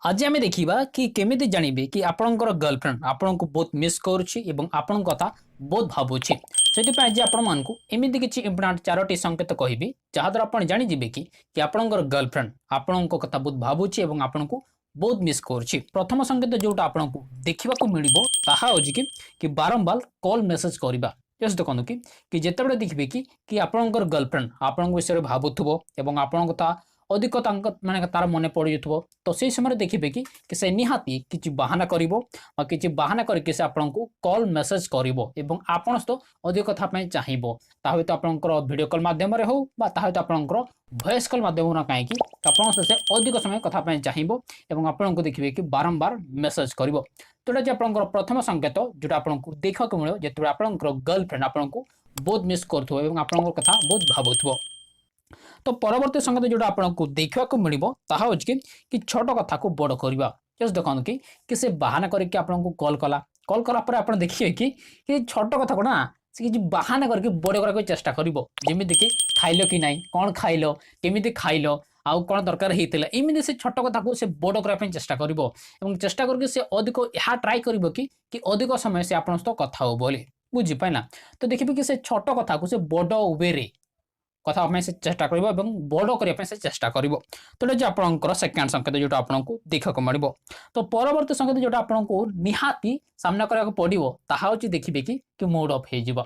ଆଜି ଆମେ ଦେଖିବା କି କେମିତି ଜାଣିବେ କି ଆପଣଙ୍କର ଗର୍ଲଫ୍ରେଣ୍ଡ ଆପଣଙ୍କୁ ବହୁତ ମିସ୍ କରୁଛି ଏବଂ ଆପଣଙ୍କ କଥା ବହୁତ ଭାବୁଛି। ସେଥିପାଇଁ ଆଜି ଆପଣମାନଙ୍କୁ ଏମିତି କିଛି ଇମ୍ପୋର୍ଟାଣ୍ଟ ଚାରୋଟି ସଂକେତ କହିବି, ଯାହାଦ୍ୱାରା ଆପଣ ଜାଣିଯିବେ କି ଆପଣଙ୍କର ଗର୍ଲଫ୍ରେଣ୍ଡ ଆପଣଙ୍କ କଥା ବହୁତ ଭାବୁଛି ଏବଂ ଆପଣଙ୍କୁ ବହୁତ ମିସ୍ କରୁଛି। ପ୍ରଥମ ସଂକେତ ଯେଉଁଟା ଆପଣଙ୍କୁ ଦେଖିବାକୁ ମିଳିବ, ତାହା ହେଉଛି କି ବାରମ୍ବାର କଲ୍ ମେସେଜ କରିବା। ଜଷ୍ଟ ଦେଖନ୍ତୁ କି ଯେତେବେଳେ ଦେଖିବେ କି ଆପଣଙ୍କର ଗର୍ଲଫ୍ରେଣ୍ଡ ଆପଣଙ୍କ ବିଷୟରେ ଭାବୁଥିବ ଏବଂ ଆପଣଙ୍କ କଥା ଅଧିକ ତାଙ୍କ ମାନେ ତାର ମନେ ପଡ଼ିଯାଉଥିବ, ତ ସେଇ ସମୟରେ ଦେଖିବେ କି ସେ ନିହାତି କିଛି ବାହାନା କରିବ ବା କିଛି ବାହାନା କରିକି ସେ ଆପଣଙ୍କୁ କଲ୍ ମେସେଜ କରିବ ଏବଂ ଆପଣ ସହିତ ଅଧିକ କଥା ପାଇଁ ଚାହିଁବ। ତା ହୁଏତ ଆପଣଙ୍କର ଭିଡ଼ିଓ କଲ୍ ମାଧ୍ୟମରେ ହଉ ବା ତା ହୁଏତ ଆପଣଙ୍କର ଭଏସ୍ କଲ୍ ମାଧ୍ୟମରେ ନା କାହିଁକି, ଆପଣଙ୍କ ସହିତ ସେ ଅଧିକ ସମୟ କଥା ପାଇଁ ଚାହିଁବ ଏବଂ ଆପଣଙ୍କୁ ଦେଖିବେ କି ବାରମ୍ବାର ମେସେଜ କରିବ। ତ ଏଇଟା ହେଉଛି ଆପଣଙ୍କର ପ୍ରଥମ ସଂକେତ, ଯେଉଁଟା ଆପଣଙ୍କୁ ଦେଖିବାକୁ ମିଳିବ ଯେତେବେଳେ ଆପଣଙ୍କର ଗର୍ଲଫ୍ରେଣ୍ଡ ଆପଣଙ୍କୁ ବହୁତ ମିସ୍ କରୁଥିବ ଏବଂ ଆପଣଙ୍କ କଥା ବହୁତ ଭାବୁଥିବ। ତ ପରବର୍ତ୍ତୀ ସଂକେତ ଯେଉଁଟା ଆପଣଙ୍କୁ ଦେଖିବାକୁ ମିଳିବ, ତାହା ହେଉଛି କି ଛୋଟ କଥାକୁ ବଡ଼ କରିବା। ଜଷ୍ଟ ଦେଖନ୍ତୁ କି ସେ ବାହାନା କରିକି ଆପଣଙ୍କୁ କଲ୍ କଲା। କଲ୍ କଲା ପରେ ଆପଣ ଦେଖିବେ କି ଛୋଟ କଥାକୁ ନା ସେ କିଛି ବାହାନା କରିକି ବଡ଼ କରିବାକୁ ଚେଷ୍ଟା କରିବ। ଯେମିତିକି ଖାଇଲ କି ନାହିଁ, କ'ଣ ଖାଇଲ, କେମିତି ଖାଇଲ, ଆଉ କ'ଣ ଦରକାର ହେଇଥିଲା, ଏମିତି ସେ ଛୋଟ କଥାକୁ ସେ ବଡ଼ କରିବା ପାଇଁ ଚେଷ୍ଟା କରିବ ଏବଂ ଚେଷ୍ଟା କରିକି ସେ ଅଧିକ ଏହା ଟ୍ରାଏ କରିବ କି ଅଧିକ ସମୟ ସେ ଆପଣଙ୍କ ସହିତ କଥା ହେବ ବୋଲି। ବୁଝିପାରିଲା? ତ ଦେଖିବେ କି ସେ ଛୋଟ କଥାକୁ ସେ ବଡ଼ ୱେରେ କଥା ହେବା ପାଇଁ ସେ ଚେଷ୍ଟା କରିବ ଏବଂ ବଡ଼ କରିବା ପାଇଁ ସେ ଚେଷ୍ଟା କରିବ। ତ ଏଇଟା ହେଉଛି ଆପଣଙ୍କର ସେକେଣ୍ଡ ସଂକେତ, ଯେଉଁଟା ଆପଣଙ୍କୁ ଦେଖିବାକୁ ମିଳିବ। ତ ପରବର୍ତ୍ତୀ ସଂକେତ ଯେଉଁଟା ଆପଣଙ୍କୁ ନିହାତି ସାମ୍ନା କରିବାକୁ ପଡ଼ିବ, ତାହା ହେଉଛି ଦେଖିବେ କି ମୁଡ୍ ଅଫ୍ ହେଇଯିବ।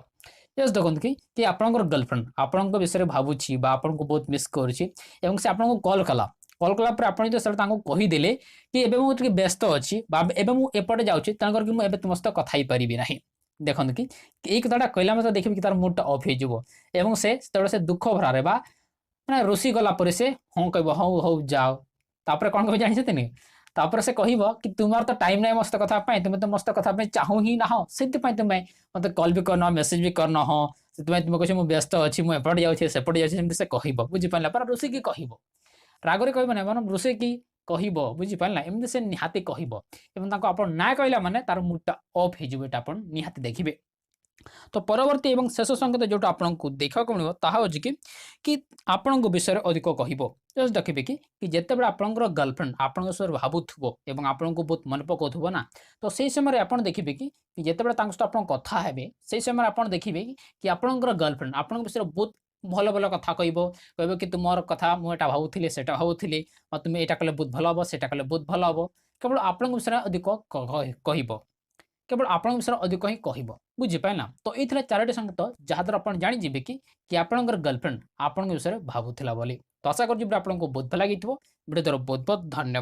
ଜଷ୍ଟ ଦେଖନ୍ତୁ କି ଆପଣଙ୍କର ଗର୍ଲଫ୍ରେଣ୍ଡ ଆପଣଙ୍କ ବିଷୟରେ ଭାବୁଛି ବା ଆପଣଙ୍କୁ ବହୁତ ମିସ୍ କରୁଛି ଏବଂ ସେ ଆପଣଙ୍କୁ କଲ୍ କଲା। କଲ୍ କଲା ପରେ ଆପଣ ଯଦି ସେଟା ତାଙ୍କୁ କହିଦେଲେ କି ଏବେ ମୁଁ ଟିକେ ବ୍ୟସ୍ତ ଅଛି ବା ଏବେ ମୁଁ ଏପଟେ ଯାଉଛି, ତେଣୁ କରିକି ମୁଁ ଏବେ ତୁମ ସହିତ କଥା ହେଇପାରିବି ନାହିଁ। ଦେଖନ୍ତୁ କି ଏଇ କଥାଟା କହିଲା ମାତ୍ରେ ଦେଖିବେ କି ତାର ମୁଡ୍ଟା ଅଫ୍ ହେଇଯିବ ଏବଂ ସେ ସେତେବେଳେ ସେ ଦୁଃଖ ଭରାରେ ବା ମାନେ ରୁଷି ଗଲା ପରେ ସେ ହଁ କହିବ, ହଉ ହଉ ଯାଅ। ତାପରେ କ'ଣ କହିବ ଜାଣିଛନ୍ତି? ତାପରେ ସେ କହିବ କି ତୁମର ତ ଟାଇମ୍ ନାହିଁ ମୋ ସହିତ କଥା ପାଇଁ, ତୁମେ ତ ମୋ ସହିତ କଥା ପାଇଁ ଚାହୁଁ ହିଁ ନାହଁ, ସେଥିପାଇଁ ତୁମେ ମୋତେ କଲ୍ ବି କରିନ, ମେସେଜ ବି କରିନ। ହଁ, ସେଥିପାଇଁ ତୁମେ କହୁଛ ମୁଁ ବ୍ୟସ୍ତ ଅଛି, ମୁଁ ଏପଟେ ଯାଉଛି, ସେପଟେ ଯାଉଛି, ସେମିତି ସେ କହିବ। ବୁଝିପାରିଲା? ପୁରା ରୁଷିକି କହିବ, ରାଗରେ କହିବ ନାହିଁ, ମାନେ ରୁଷିକି କହିବ। ବୁଝିପାରିଲା? ଏମିତି ସେ ନିହାତି କହିବ ଏବଂ ତାଙ୍କୁ ଆପଣ ନା କହିଲା ମାନେ ତାର ମୁଡ୍ଟା ଅଫ୍ ହେଇଯିବ। ଏଇଟା ଆପଣ ନିହାତି ଦେଖିବେ। ତ ପରବର୍ତ୍ତୀ ଏବଂ ଶେଷ ସଂକେତ ଯେଉଁଟା ଆପଣଙ୍କୁ ଦେଖିବାକୁ ମିଳିବ, ତାହା ହେଉଛି କି ଆପଣଙ୍କ ବିଷୟରେ ଅଧିକ କହିବ। ଜଷ୍ଟ ଦେଖିବେ କି ଯେତେବେଳେ ଆପଣଙ୍କର ଗର୍ଲଫ୍ରେଣ୍ଡ ଆପଣଙ୍କ ବିଷୟରେ ଭାବୁଥିବ ଏବଂ ଆପଣଙ୍କୁ ବହୁତ ମନେ ପକାଉଥିବ ନା, ତ ସେଇ ସମୟରେ ଆପଣ ଦେଖିବେ କି ଯେତେବେଳେ ତାଙ୍କ ସହିତ ଆପଣ କଥା ହେବେ, ସେଇ ସମୟରେ ଆପଣ ଦେଖିବେ କି ଆପଣଙ୍କର ଗର୍ଲଫ୍ରେଣ୍ଡ ଆପଣଙ୍କ ବିଷୟରେ ବହୁତ ଭଲ ଭଲ କଥା କହିବ। କହିବ କି ତୁମର କଥା ମୁଁ ଏଇଟା ଭାବୁଥିଲି, ସେଇଟା ଭାବୁଥିଲି, ବା ତୁମେ ଏଇଟା କଲେ ବହୁତ ଭଲ ହେବ, ସେଇଟା କଲେ ବହୁତ ଭଲ ହେବ। କେବଳ ଆପଣଙ୍କ ବିଷୟରେ ଅଧିକ କହିବ, କେବଳ ଆପଣଙ୍କ ବିଷୟରେ ଅଧିକ ହିଁ କହିବ। ବୁଝିପାରିଲା? ତ ଏଇ ଥିଲା ଚାରୋଟି ସଂକେତ, ଯାହାଦ୍ୱାରା ଆପଣ ଜାଣିଯିବେ କି ଆପଣଙ୍କର ଗର୍ଲଫ୍ରେଣ୍ଡ ଆପଣଙ୍କ ବିଷୟରେ ଭାବୁଥିଲା ବୋଲି। ତ ଆଶା କରୁଛି ଭିଡ଼ିଓ ଆପଣଙ୍କୁ ବହୁତ ଭଲ ଲାଗିଥିବ। ଭିଡ଼ିଓ ଦ୍ୱାରା ବହୁତ ବହୁତ ଧନ୍ୟବାଦ।